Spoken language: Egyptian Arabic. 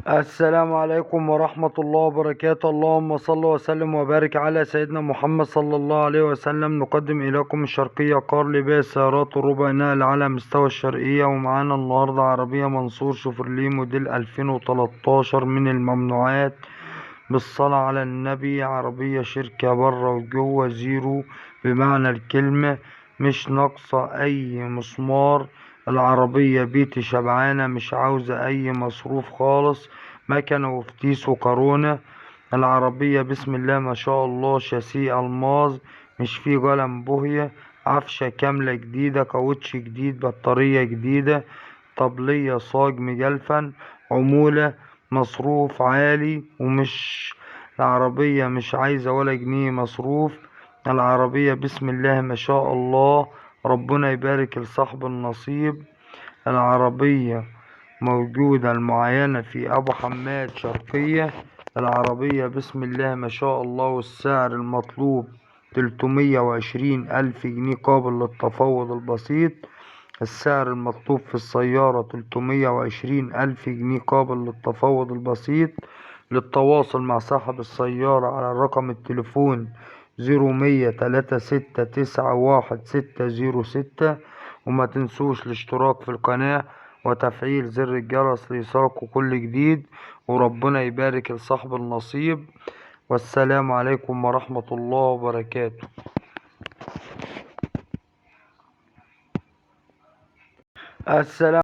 السلام عليكم ورحمة الله وبركاته. اللهم صل وسلم وبارك على سيدنا محمد صلى الله عليه وسلم. نقدم إليكم الشرقية كار لبيع السيارات الربع نقل على مستوى الشرقية. ومعانا النهاردة عربية منصور شوفرليه موديل 2013 من الممنوعات، بالصلاة على النبي. عربية شركة برا وجوه زيرو بمعنى الكلمة، مش ناقصة أي مسمار. العربية بيتي شبعانة، مش عاوزة أي مصروف خالص، مكنة وفتيس وكورونا. العربية بسم الله ما شاء الله، شاسيه ألماظ، مش فيه قلم بوهية، عفشة كاملة جديدة، كاوتش جديد، بطارية جديدة، طبلية صاج مجلفن، عمولة، مصروف عالي. ومش العربية مش عايزة ولا جنيه مصروف. العربية بسم الله ما شاء الله، ربنا يبارك لصاحب النصيب. العربية موجودة المعاينة في أبو حماد شرقية. العربية بسم الله ما شاء الله، والسعر المطلوب 320 ألف جنيه قابل للتفاوض البسيط. السعر المطلوب في السيارة 320 ألف جنيه قابل للتفاوض البسيط. للتواصل مع صاحب السيارة على رقم التليفون 0100 369 1606. وما تنسوش الاشتراك في القناة وتفعيل زر الجرس ليصلكوا كل جديد، وربنا يبارك لصاحب النصيب. والسلام عليكم ورحمة الله وبركاته. السلام.